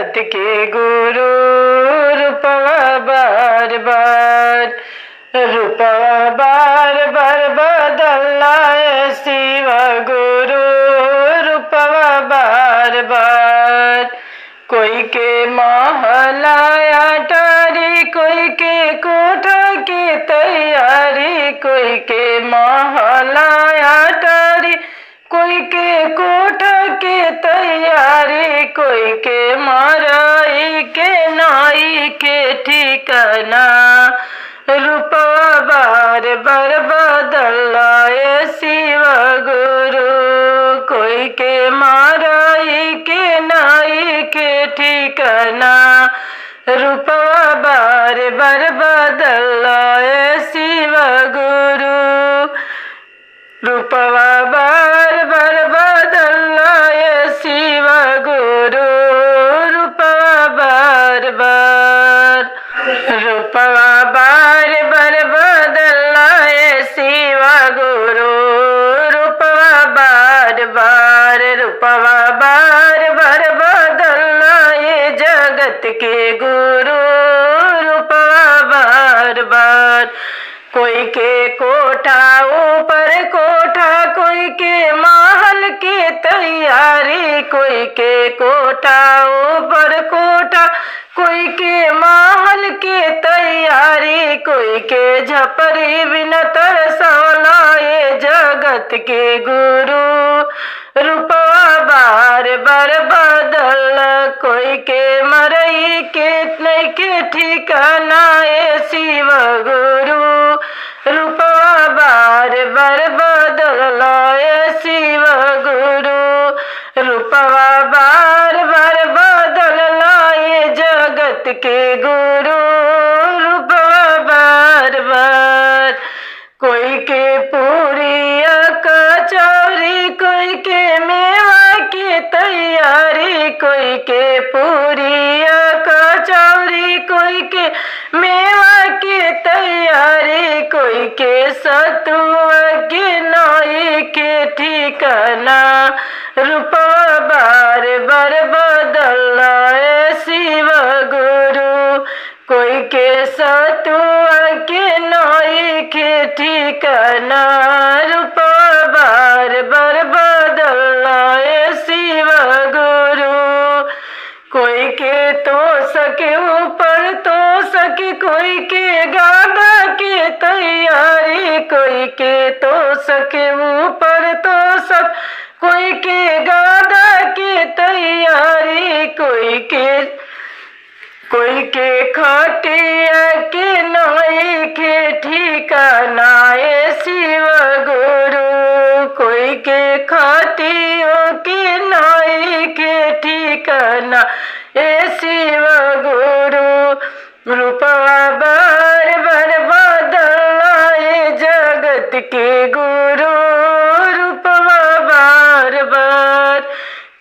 जगत के गुरु रूपवा बार बार, रूपवा बार बार बदलना शिव गुरु रूपवा बार बार। कोई के महलाया टारी, कोई के कोठा के तैयारी, कोई के महलाया टारी, कोई के कोठा के तैयारी, कोई के माराई के नाई के ठिकाना, रूपवा बार बार बदलाए शिव गुरु। कोई के माराई के नाई के ठिकाना, रूपवा बार बार बदलाए शिव गुरु। रूपवा बार बार बदलाए शिव गुरु, रूपवा बार बार, रूपवा बार बार बदलाए शिव गुरु, रूपवा बार बार, रूपवा बार बार बदलाए जगत के गुरु, रूपवा बार बार। कोई के कोठा ऊपर कोठा, कोई के महल के तैयारी, कोई के कोठा ऊपर कोठा, कोई के महल के तैयारी, कोई के झपरी बिना तरसलाए जगत के गुरु, रूपवा बार बार बदल। कोई के मरई के नहीं के ठिकाना ए शिव गुरु, रूपवा बार बार बदल ए शिव गुरु, रूपवा बार बार बदल ए जगत के गुरु, रूपवा बार बार। कोई के पूरी कचौरी, कोई के मेवा की तैयारी, कोई के पूरी कचौरी, कोई के मेवा की तैयारी, कोई के सतुआ के नाई के ठिकाना, रूपवा बार बार बदलाए शिव गुरु। कोई के सतुआ के नाई के ठिकाना, रूपवा बार बार बदलाए शिव गुरु। कोई के तो सके ऊपर तो सके, कोई के गादा के तैयारी, कोई के तो सके ऊपर तो सक, कोई के गादा के तैयारी, कोई के खटिया के नाई के ठिकाना ए शिव गुरु, कोई के खटियों के नाई के ठिकाना ए शिव गुरु, रूपवा बार बार बदलाए जगत के गुरु, रूपवा बार बार।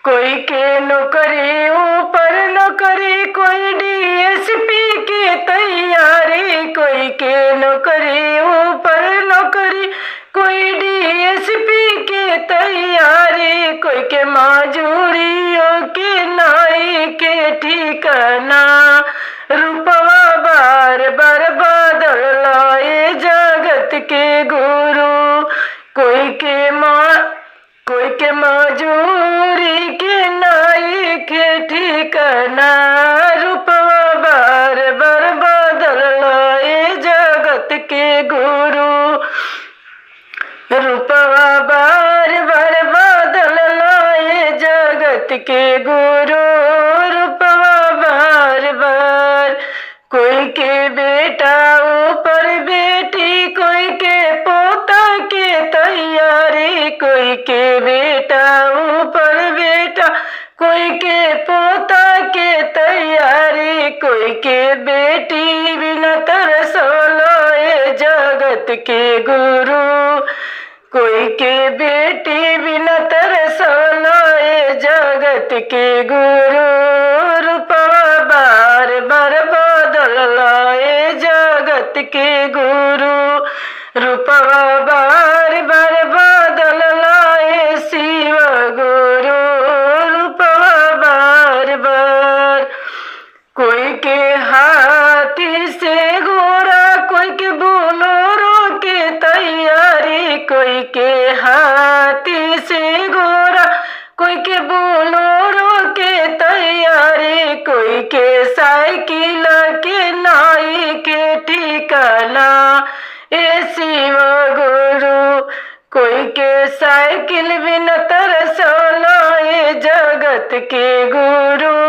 कोई के नौकरी ऊपर नौकरी, कोई डीएसपी के तैयारी, कोई के नौकरी ऊपर नौकरी, कोई डीएसपी के तैयारी, कोई के मजूरियों के नाई के ठिकाना, रूपवा बार बार बदलाए जगत के गुरु। कोई के माँ कोई के मजूरी के नाई के ठिकाना, रूपवा बार बार बदलाए जगत के गुरु, रूपवा बार बार बदलाए जगत के गुरु, रूपवा बार बार। कोई के बेटा ऊपर बेटी, कोई के पोता के तैयारी, कोई के बेटा ऊपर बेटा, कोई के पोता के तैयारी, कोई के बेटी बिना तरसोलाए जगत के गुरु, कोई के बेटी बिना तरसोलाए जगत के गुरु, रूपवा बार बार बदलाए जगत के गुरु, रूपवा बार बार बदलाए शिव गुरु, रूपवा बार बार। जगत के गुरु।